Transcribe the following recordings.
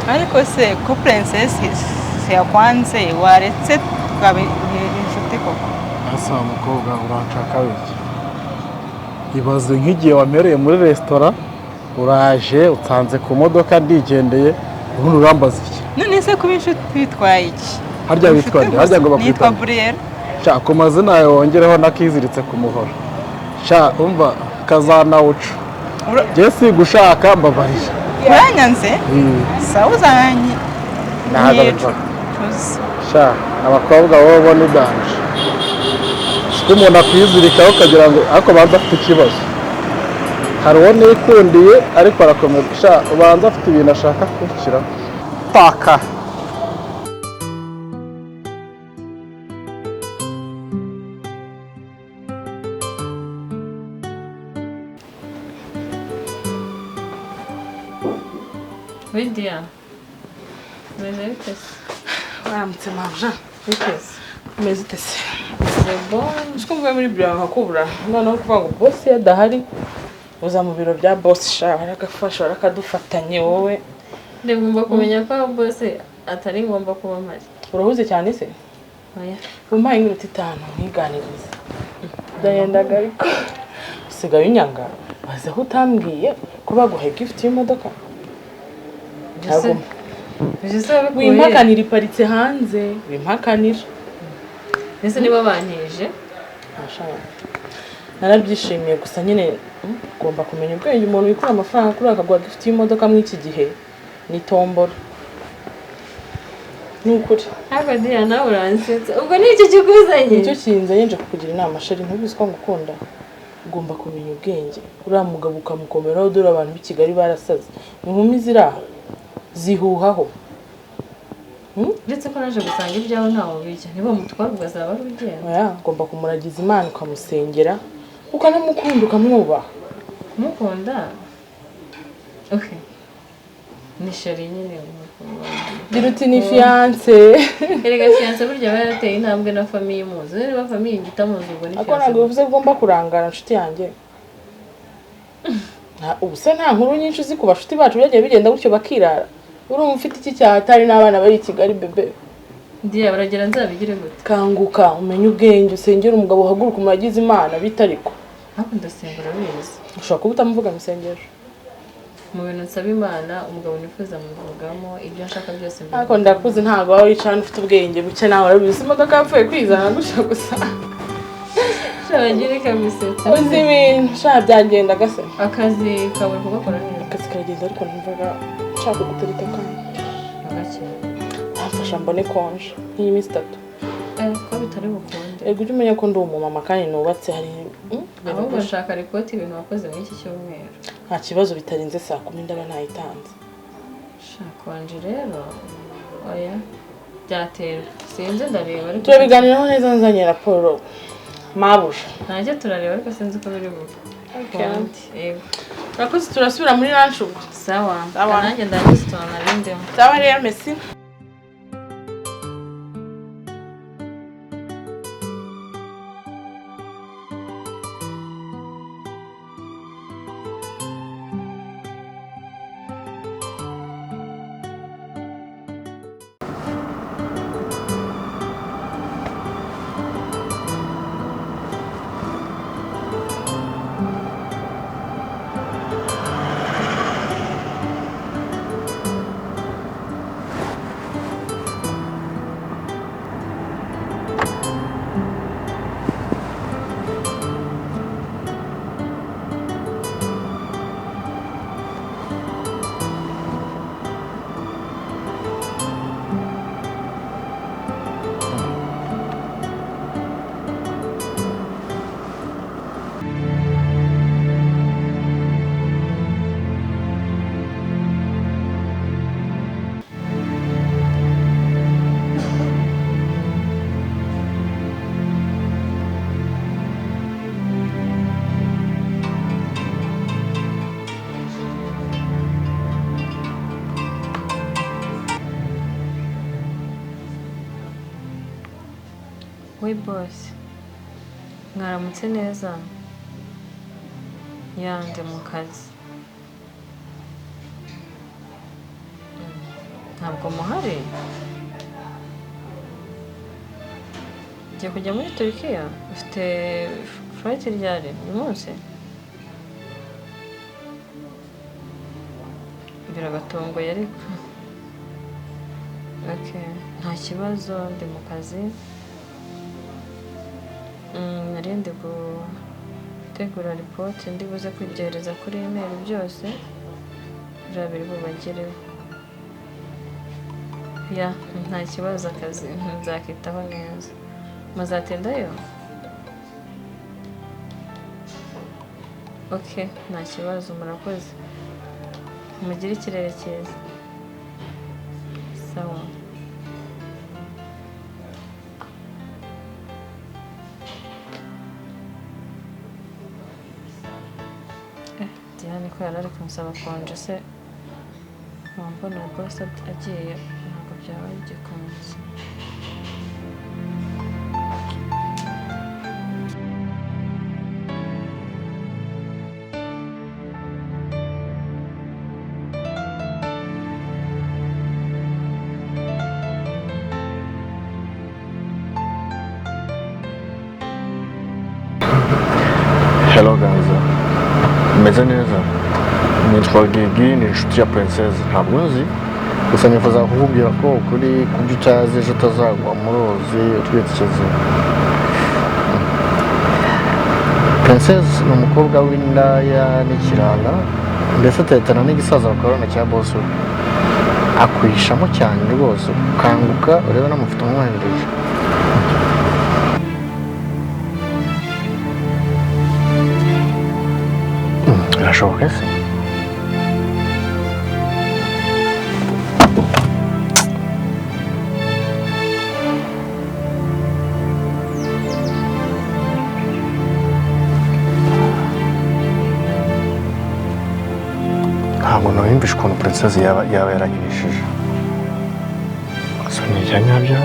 Ariko se ko Princess yakwanze, waretse tukaba inshuti koko? Asa mukobwa, uranshaka wiki? Ibaze nk'igihe wamereye muri resitora, uraje utsanze ku modoka, ndigendeye, ubundi urambaza iki? None se kuba inshuti bitwaye iki? Harya witwa nde? Harya ngo bakwita Nitwa nde? Burera. Sha, ku mazina yawe wongereho n'akiziritse ku muhoro. Sha, umva, kazanawuca. Njye sigushaka, mbabarira. Uranyanze? Sawa, uzanyi Ntabwo bivaho. Sha, abakobwa wowe ubona udanje, siko umuntu akwizirikaho ukagira ngo, ariko banza afite ikibazo. Hari uwo nikundiye, ariko arakomeza. Sha, ubanza afite ibintu ashaka kunshyiraho paka. Lydia, umeze bite se? Waramutse, mabuja. Bite se? Umeze ute se? Meze bon. Uzi ko mvuye muri biro nkakubura? Noneho kuvuga ngo boss iyo adahari uza mu biro bya boss, sha, baragafasha, barakadufatanye wowe. Ngomba kumenya ko bose atari ngombwa kuba mpari. Urahuze cyane se? Oya. Umpaye nk'iminota 5 nkiganiriza. Ndayendaga, ariko usigaye unyanga. Baze aho utambwiye ko baguhaye gift y'imodoka. Mbese mbese wabikuye? Wimpakanira, iparitse hanze, wimpakanira. Mbese niba bantije? Narabyishimiye gusa nyine ugomba kumenya ubwenge. Umuntu wikura amafaranga kuri akaguha gift y'imodoka muri iki gihe ni tombora, ni ukuri. Ntabwo Diya, nawe uransetsa. Ubwo ni iki kikuzanye? Nicyo kinzanye, nje kukugira inama, chérie. Ntubizi ko ngukunda? Ugomba kumenya ubwenge, uriya mugabo ukamukomeraho. Dore abantu b'i Kigali barasaze, inkumi ziri aha zihuhaho. Uretse ko naje gusanga ibyawe ntawe bijya, niba mutwara ubwo azaba ari ugenda. Oya, ugomba kumuragiza Imana, ukamusengera, ukanamukunda, ukamwubaha. Kumukunda, okay, ni chéri nyine. Gira uti ni fiancé. Erega fiancé burya aba yarateye intambwe na famille imuzi. Niba famille itamuzi, ubwo ni Ariko fiancé. ntabwo bivuze ko ugomba kurangara, nshuti yanjye. Ubu se nta nkuru nyinshi uzi ku bashuti bacu byagiye bigenda gutyo bakirara? Urumva ufite iki cyaha atari n'abana bari i Kigali, bébé? Ndiya baragera, nzabigire gute? Kanguka, umenye ubwenge, usengere umugabo, uhaguruke umuragize Imana bitariko. Ariko ndasenga, urabizi. Ushobora kuba utamuvuga mu isengesho. Mu bintu nsaba Imana, umugabo nifuza muvugamo, ibyo nshaka byose mbivugamo. Ariko ndakuzi, ntabwo waba wicara ufite ubwenge buke. Nawe urabizi, imodoka yapfuye kwizana gutya gusa. Shabagire kabisetsa. Uzi ibintu sha, byagenda gase. Akazi kawe kugakora neza? Akazi karagenda, ariko numvaga nshaka gutereta akana. Agake? Amfasha mbone congé nk'iyi minsi 3. Eh, ko bitari bukunde? Ego, ujye umenya ko ndi umumama kandi nubatse, hari Ahubwo nshaka report ibintu wakoze muri iki cyumweru. Nta kibazo, bitarenze saa 10 ndaba ntayitanze. Congé rero, oya, byaterwa, sinzi, ndareba ariko. Turabiganiraho neza nzanye raporo, mabuja. Ntacyo, turareba, ariko sinzi uko biri bukunde. Yego. Urakoze, turasubira muri lunch ubwo. Sawa. Sawa. Nanjye ndagize utuntu narindemo. Sawa rero, merci. We boss, mwaramutse neza? Yande mu kazi. Ntabwo muhari? Ugiye kujya muri Turukiya? Ufite flight ryari? Uyu munsi? Biragatunguye ariko. Okay, nta kibazo, ndi mu kazi. Nari ndi gutegura report, ndi buze kubyohereza kuri email byose. Biriya biri bubagereho. Ya, nta kibazo, akazi nzakitaho neza. Muzatindayo? Okay, nta kibazo, murakoze. Mugire ikirere cyiza. Sawa. Diane ko yari ari kumusaba konje se, wambona boss agiye, ntabwo byaba bigikunze. Hello Ganza, meze neza. Nitwa Gigi, ni inshuti ya Princess. Ntabwo nzi, gusa nifuza kukubwira ko ukuri kubyo utazi ejo utazagwa mu ruzi utwite ikiziba. Princess ni umukobwa w'indaya n'ikirara, ndetse atetana n'igisaza bakorana cya boss we. Akwishamo cyane rwose, ukanguka urebe n'amafoto umwoherereje. Birashoboka se? Ntabwo nabiyumvisha ukuntu Princess yaba yaranyirishije. Gusa ni ibya nyabyo.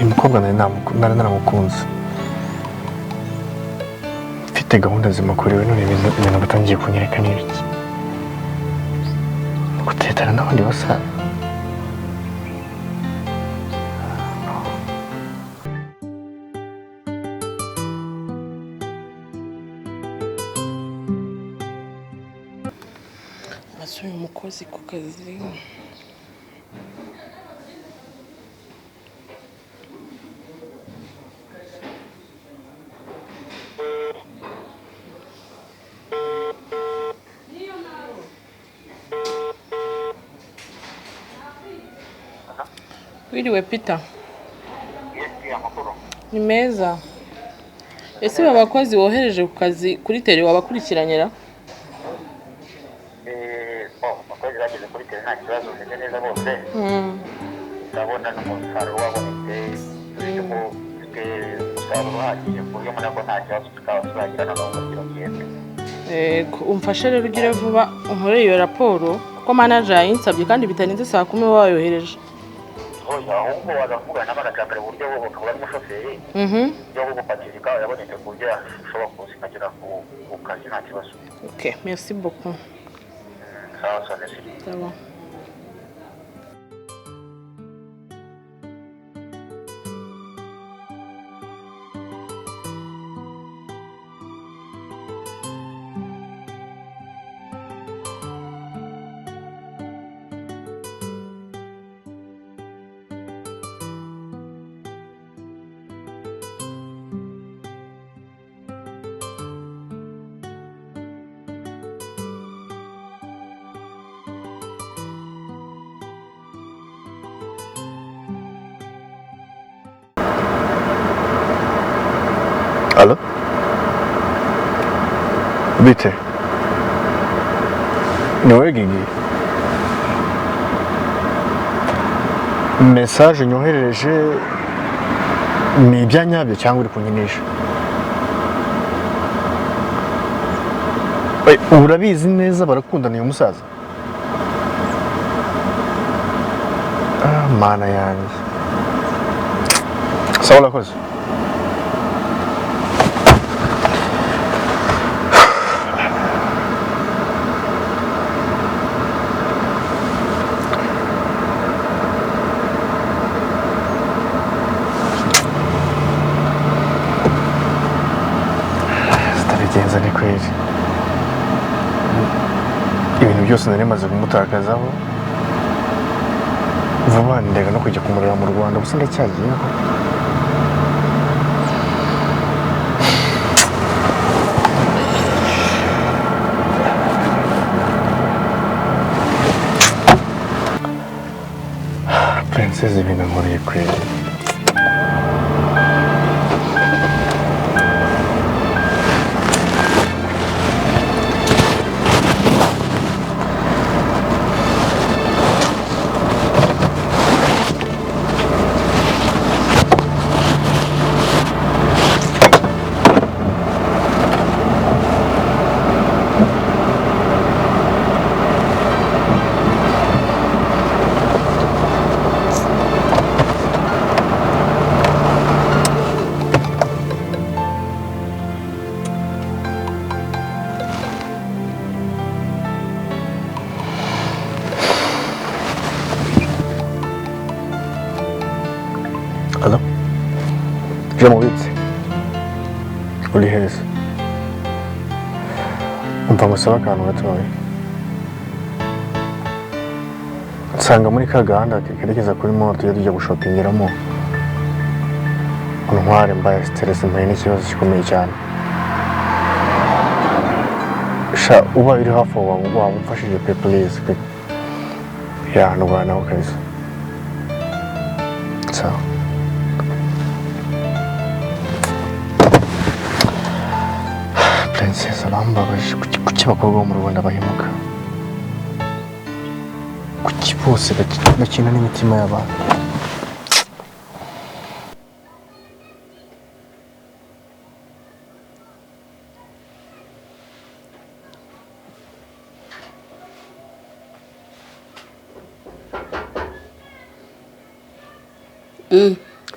Uyu mukobwa nari naramukunze, mfite gahunda nzima kuri we, none ibintu batangiye kunyereka ni ibiki? Gutetana n'abandi basaza. Nasuye umukozi ku kazi. Wiriwe Peter. Ni meza. Ese aba bakozi wohereje ku kazi kuri tele wabakurikiranyira? Abakozi bageze kuri tele nta kibazo, bimeze neza bose. Ndabona n'umusaruro wabonetse, ufite umusaruro uhagije ku buryo mbona ko nta kibazo tukaba tuzagira na gahunda kino gihembwe. Yego, umfashe rero ugire vuba unkorere iyo raporo kuko manager yayinsabye kandi bitarenze saa 10 wayohereje. Oya, ahubwo waza kuvugana na manager mbere uburyo bwo gukora n'umushoferi. Uburyo bwo gupakira ikawa yabonetse ku buryo ashobora kuza ikagera ku kazi nta kibazo. Okay, merci beaucoup. Sawa sawa, merci. Sawa. Alo? Bite? Ni wowe Gigi? Message nyoherereje ni ibya nyabyo cyangwa uri kunyinisha? Urabizi neza barakundana uyu musaza? Ah, mana yanjye. Sawa, urakoze. Nabigenza ni kweri, ibintu byose nari maze kumutakazaho vuba, ndega no kujya kumureba mu Rwanda, gusa ndacyagiyeho. Princess, ibintu nkoreye kweri. Alo? Jamubitse. Uri heza? Umva ngusaba akantu gatoya. Nsanga muri ka gahanda kerekeza kuri mall tujya tujya gushopingiramo. Untware, mbaye stress, mbaye n'ikibazo gikomeye cyane. Sha, uba uri hafi aho waba umfashije pe, please pe. Ya, ndwanaho kabisa. Sawa. Princess arambabaje. Kuki abakobwa bo mu Rwanda bahemuka? Kuki bose bakina n'imitima y'abantu?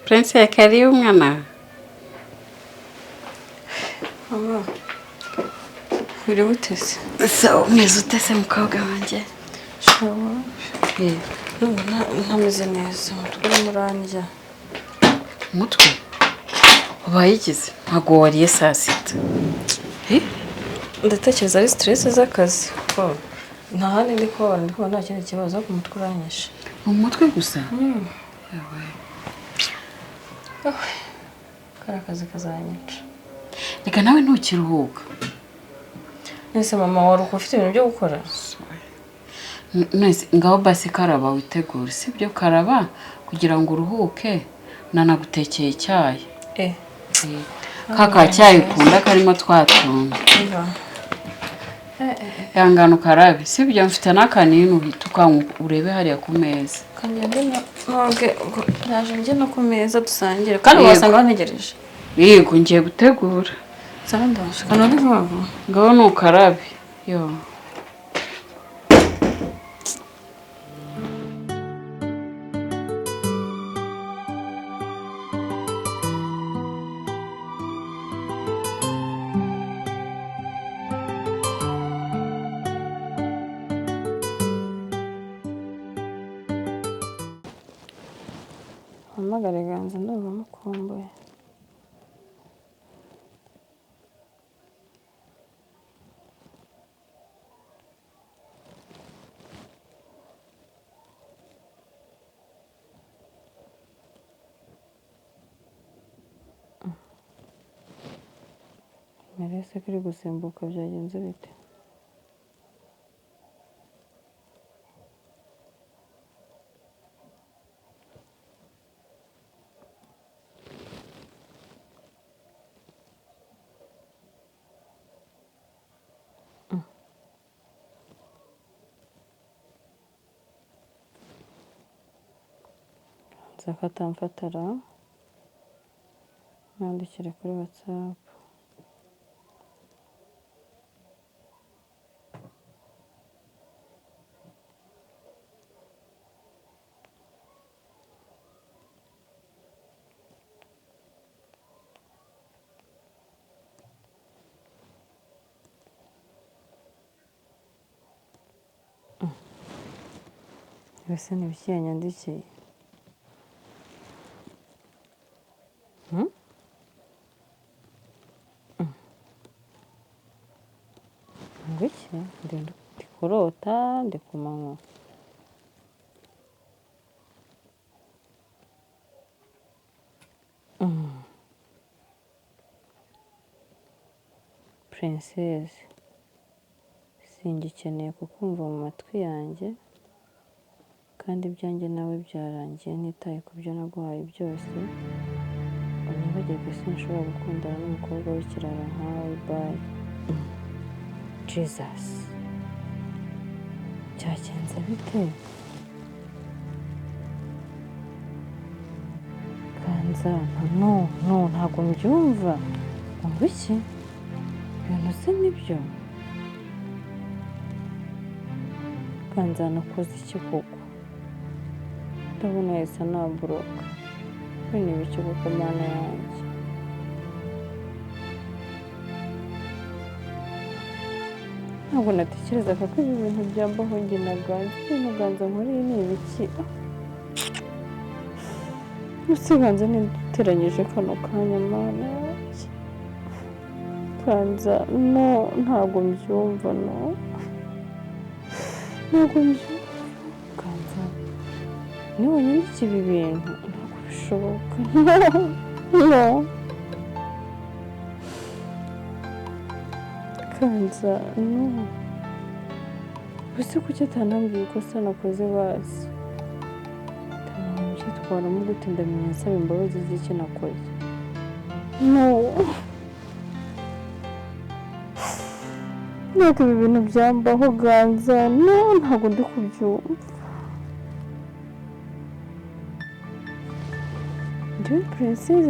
Prince, karibu mwana. Mama, uri utese? So, umeze utese mukobwa wanjye? Shawa. Ntameze neza, umutwe urimo urandya. Umutwe? Ubaye igize? Ntabwo wariye saa sita. Ndatekereza ari stress z'akazi kuko nta handi ndi kubabara, ndi kubona nta kindi kibazo, ariko umutwe uranyishe. Umutwe gusa? Kariya kazi kazanyica. Reka nawe ntukiruhuka. Nese mama, wari ufite ibintu byo gukora? Nese ngaho basi karaba witegure, sibyo? Karaba kugira ngo uruhuke, nanagutekeye icyayi. Kaka cyayi ukunda karimo twatuntu. Yangana ukarabe, sibyo? Mfite n'akanini uhita ukanywa urebe hariya ku meza. Kangende noge, naje njye no ku meza dusangire. Kandi wasanga bantegereje. Yego, ngiye gutegura. Sawa, ndaje. Kanoge vuba vuba. Ngaho nukarabe. Yo. Hamagara Ganza, ndumva mukumbuye. Merese ko iri gusimbuka, byagenze bite? Nzafata mfatara nandikire kuri WhatsApp. Mbese ni ibiki yanyandikiye? Ngo iki? Ndi kurota, ndi ku manywa. Princess, singikeneye kukumva mu matwi yanjye, kandi ibyanjye nawe byarangiye, ntitaye ku byo naguhaye byose. Unyibagirwe, sinshobora gukundana n'umukobwa w'ikirara nkawe. Bye. Jesus, byagenze bite? Ganza, no no, ntabwo mbyumva. Ngo iki? Ibintu se nibyo? Ganza, nakoze iki koko? Ndabona yahise anaburoka. Ibi ni ibiki koko Mana yanjye? Ntabwo natekerezaga ko ibi bintu byambaho njye na Ganza. Ibintu Ganza nkoreye ni ibiki? Gusa Ganza ntiduteranyije kano kanya Mana yanjye. Ganza, no, ntabwo mbyumva, no. Ntabwo mbyumva. Ganza, ni wanyandikiye ibi bintu? Ntabwo bishoboka. No, no. Ganza, no. Gusa kuki atanambwiye ko se nakoze bazi? Ndamenya mbyitwaramo gute? Ndamenya nsaba imbabazi z'icyo nakoze. No. Ntabwo ibi bintu byambaho Ganza, no, ntabwo ndi kubyumva. Njyewe Princess,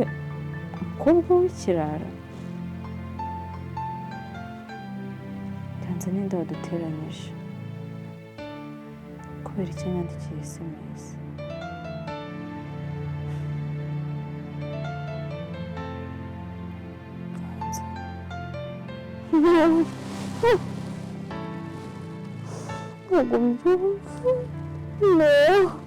umukobwa w'ikirara? Ganza, ninde waduteranyije? Kubera icyo yandikiye SMS? Ganza, ntabwo mbyumva. No.